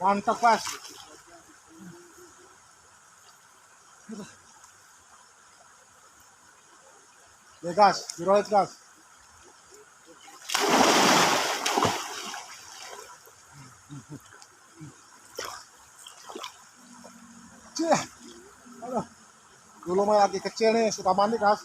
Mantap, Mas. Ya, gas, dirolet gas. Cih. Aduh. Dulu mah lagi kecil nih, suka mandi, Kas.